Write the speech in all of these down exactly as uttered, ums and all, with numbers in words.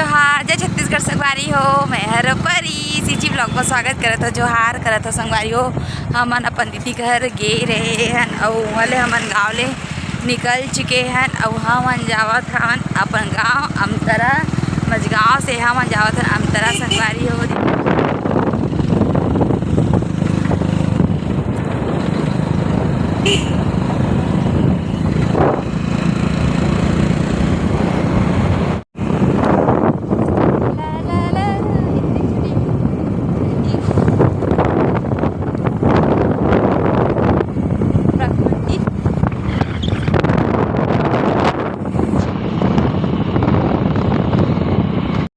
जोहार, जय छत्तीसगढ़ संगवारी हो, मैं हर परी CG vlog में स्वागत करत हो, जोहार करत हो संगवारी हो। हमन अपन दीदी घर गे रहे हन अउ उहाँ ले हमन गांव ले निकल चुके हन अउ हमन जावत हन अपन गांव अमतरा। मजगांव से हमन जावत हन अमतरा संगवारी हो।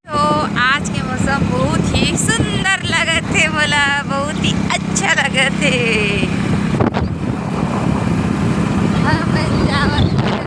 तो आज के मौसम बहुत ही सुंदर लगत हे मोला, बहुत ही अच्छा लगत हे। हमन जावत हन।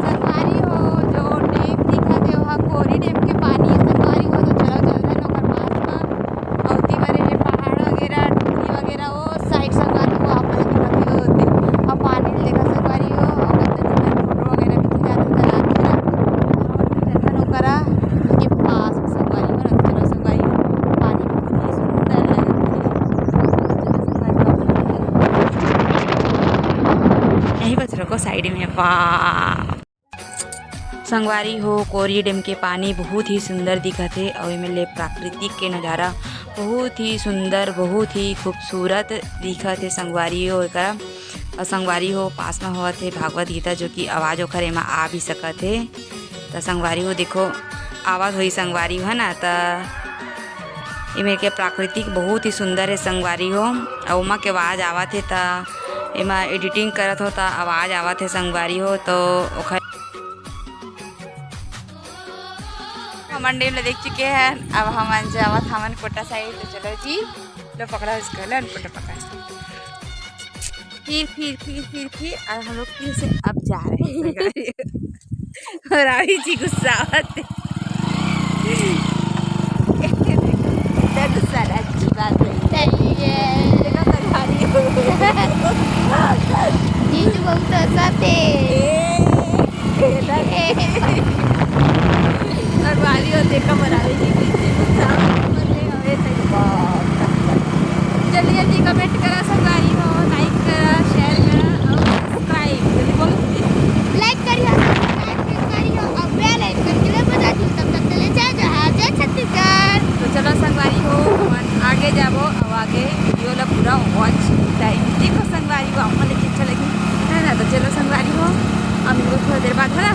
संगवारी हो, जो डैम दिखत हे, ओहा कोरी डैम के पानी हे संगवारी हो। तो चलो, चलत हन ओकर पास म। अउ ओती बरे हे पहाड़ वगैरह, डूंगरी वगैरह, ओ साइड संगवारी हो, आप मन दिखत हे ओती। अउ पानी ल देखा संगवारी हो, अउ कतना दिन में फोटो वगैरह भी खिंचा देता रात में ना। अउ चलत हन ओकरा के पास में संगवारी हो, चलो संगवारी हो, पानी बहुत ही सुंदर लगत हे। चलो संगवारी हो, आप मन यहीं बस रखो साइड में। वाह संगवारी हो, कोरी डैम के पानी बहुत ही सुंदर दिखत हे अउ एमे ले प्राकृतिक के नजारा बहुत ही सुंदर, बहुत ही खूबसूरत दिखत हे संगवारी हो। एकरा अउ संगवारी हो, पास में होवत हे भागवत गीता, जो कि आवाज ओखर एमा आ भी सकत हे। त संगवारी हो, देखो, आवाज होई संगवारी हो, है ना? त एमेर के प्राकृतिक बहुत ही सुंदर हे संगवारी हो, अउ ओमा के आवाज आवत हे, त एमा editing करत हो, त आवाज आवत हे संगवारी हो। तो ओखर हमन डैम ल देख चुके हैं, अब हमन जावत हमन कोटा साइड। तो चलो जी, लो पकड़ा इसको, ले फोटो पकड़। फिर, फिर, फिर, फिर, फिर, और हम लोग फिर से अब जा रहे हैं संगवारी। और अभी जी गुस्सा आवत हे। देखो, इतना गुस्सा ना अच्छी बात नहीं है। देखो, संगवारी हो। जीजू बहुत हंसत हे। ए, ए, संगवारी हो, देखो, बनावे जी, जी, जी, गुस्सा आवत हे। अरे सही बात। जल्दी जल्दी comment करा संगवारी हो, like करा, share करा और subscribe जल्दी बोलो। Like करियो, subscribe करियो और bell icon के लिए बजा दियो। तब तक के लिए जय जोहार, जय छत्तीसगढ़। तो चलो संगवारी हो, अपन आगे जाबो और आगे video ला पूरा watch time देखो संगवारी हो, आप मन देखे अच्छा लगी, है ना? तो चलो संगवारी हो, हम लोग थोड़ा देर बाद, है ना?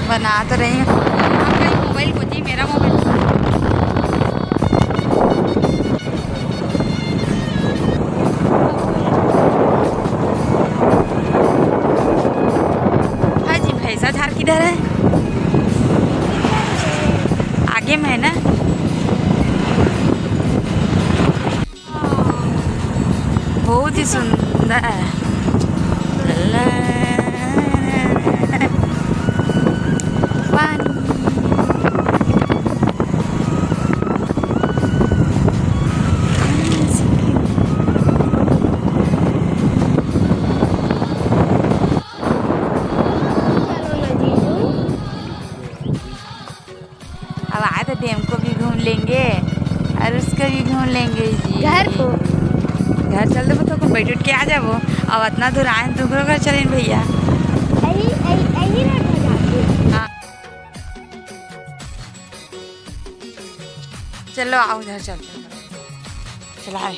बना तो रही हूँ। आपका ही मोबाइल को जी, मेरा मोबाइल। हाँ जी, भैंसा झार किधर है? आगे में है ना? बहुत ही सुंदर है। पानी। अब आए तो डैम को भी घूम लेंगे और उसको भी घूम लेंगे जी। घर को? घर चल देबो तो कौन बैठ उठ के आ जाबो। अब इतना दूर आए तो ओकरो घर चलें भैया। यही, यही, यही रोड में जाके। हाँ। चलो, आओ, उधर चलते हैं। चला रहे।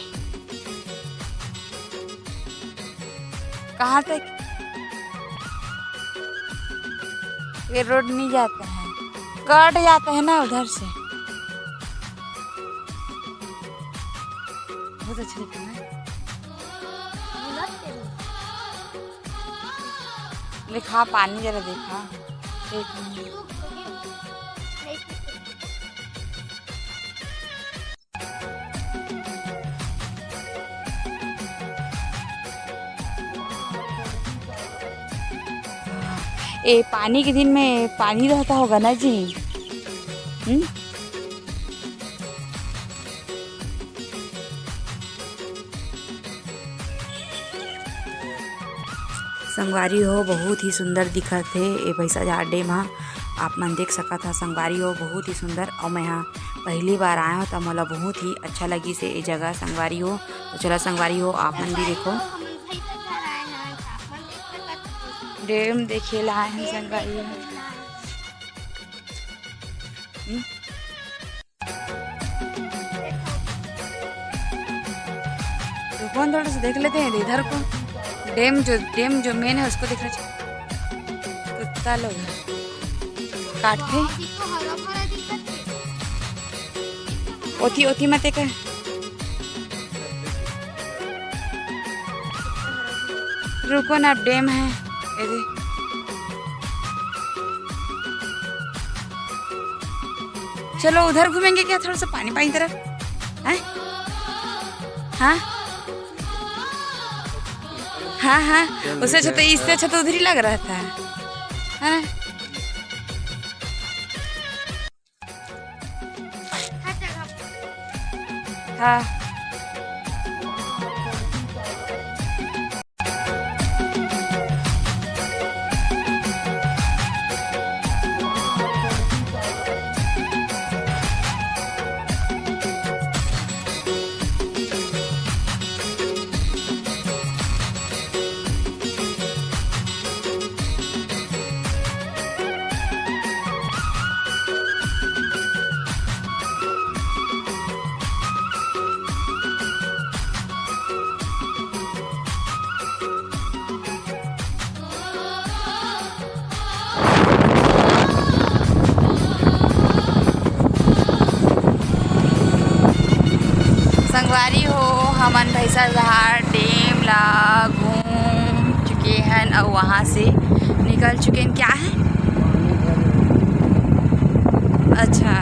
कहाँ तक? ये रोड नहीं जाता है, कट जाता है ना उधर से। बहुत अच्छा दिख रहा है। देखा, पानी जरा देखा। एक मिनट। ए, पानी के दिन में पानी रहता होगा ना जी? हम्म। संगवारी हो, बहुत ही सुंदर दिखत हे ए भैसाझार डैम ह। आप मन देख सकत ह संगवारी हो, बहुत ही सुंदर। अउ मैं ह पहली बार आए हों, त मोला बहुत ही अच्छा लगिस हे ए जगह संगवारी हो। तो चला संगवारी हो, आप मन भी देखो। डैम देखे ला आए हैं संगवारी हो। हम्म। रुको न, थोड़ा सा देख लेते हैं इधर को। डैम जो, डैम जो मेन है उसको देखना चाहिए। कुत्ता लोग काटते। ओथी, ओथी मत एक। रुको ना, अब डैम है। ये दे। चलो उधर घूमेंगे क्या, थोड़ा सा पानी पानी तरफ, हैं? हाँ, हाँ, हाँ। उससे अच्छा तो, इससे अच्छा तो उधर ही लग रहा था, है ना? हाँ। संगवारी हो, हमन भैंसाझार डैम ला घूम चुके हन अउ वहाँ से निकल चुके हन। क्या है? अच्छा,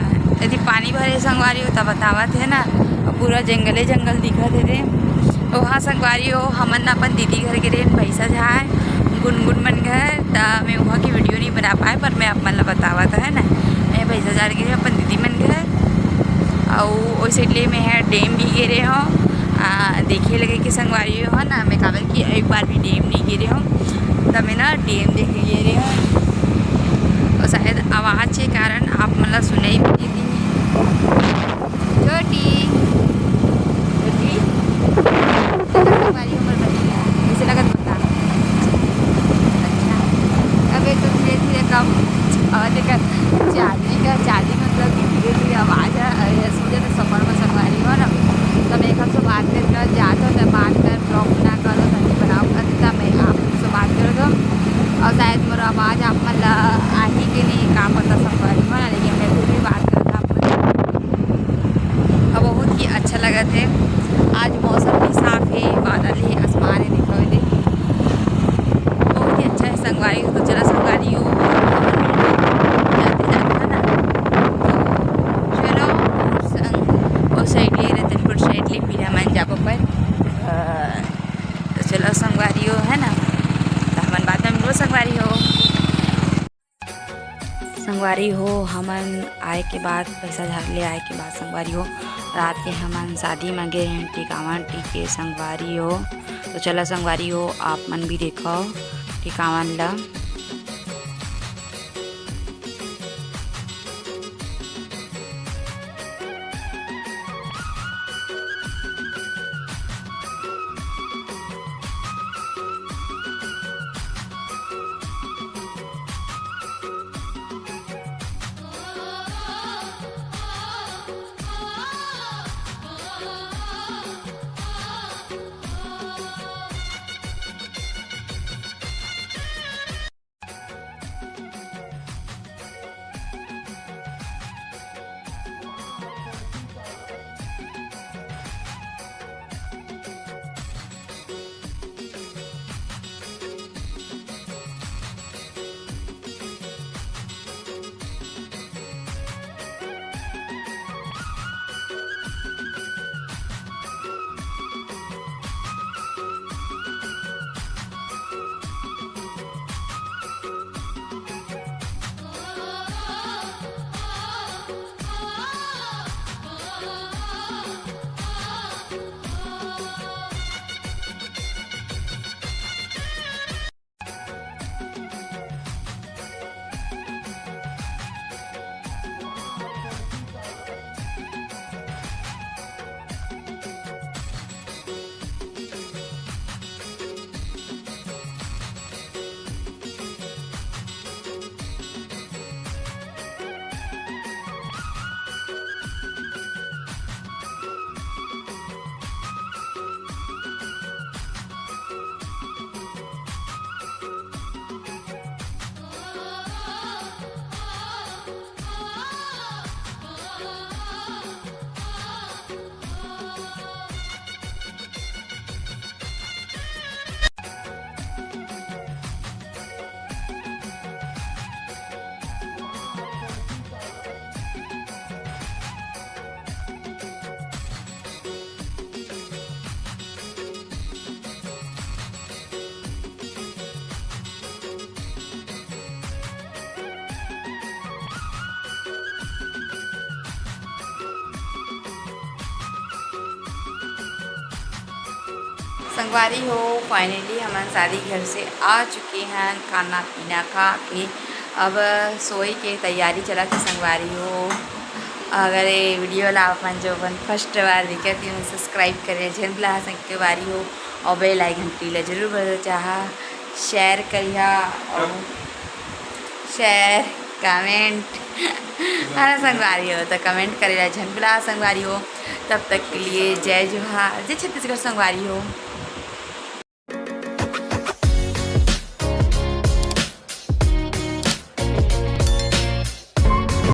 यदि पानी भरे संगवारी हो, त बतावत है ना, अउ पूरा जंगले जंगल दिखत हे दे। ओहा संगवारी हो, हमन न अपन दीदी घर गे रेहेन भैंसाझार, गुनगुन मन घर, त मैं उहाँ के वीडियो नहीं बना पाए, पर मैं आप मन ला बतावत है ना, मैं भैंसाझार गे रेहेन अपन दीदी मन घर, अउ ओई side ले मैं ह डैम भी गे रेहेंव, आ, देखे लगे के संगवारी हो ना, मैं काबर कि एक बार भी डैम नहीं गे रेहेंव, त मैं ना डैम देखे गे रेहेंव, अउ शायद आवाज के कारण आप मन ला सुनाई भी नहीं दी। छोटी, छोटी, तुम्हारी उम्र बनी है, कैसे लगत बता? अच्छा, अब एक तो धीरे धीरे कम, और देखा, charging का, charging मतलब कि धीरे धीरे आवाज है, अरे, सुन जाते सफर में संगवारी हो ना, तो मैं एक हमसे बात कर, कर जात हो, तो बात कर, vlog ना करो, तो नहीं बनाओ, करता मैं आप से बात कर दो, और शायद मोर आवाज आप मन ला आही कि नहीं, का पता संगवारी हो ना, लेकिन मैं फिर भी बात करता आप मन। अब बहुत ही अच्छा लगत है। आज मौसम भी साफ है, बादल है, आसमान है, देखो ये दे। बहुत ही अच्छा है संगवारी हो। तो चला संगवारी हो, जाते जाते है ना, तो चलो संग, ओ side ले, रतनपुर side ले, फिर हमन जाबो पर। तो चलो संगवारी हो, है ना, तो हमन बाद में मिलबो संगवारी हो। संगवारी हो, हमन आए के बाद, भैंसाझार ले आए के बाद संगवारी हो, रात के हमन शादी म गे रहेन टिकावन टी के संगवारी हो। तो चला संगवारी हो, आप मन भी देखव टिकावन ला। संगवारी हो, finally हमन शादी घर से आ चुके हन। खाना पीना खा के अब सोए के तैयारी चलत हे संगवारी हो। अगर ये video ला आप मन जो अपन first बार देखत हो, subscribe करे झन भुला संगवारी हो, और bell icon घंटी ला जरूर बजा, share करिहा और share, comment है ना संगवारी हो, तो comment करे ला झन भुला संगवारी हो। तब तक के लिए जय जोहार, जय छत्तीसगढ़ संगवारी हो।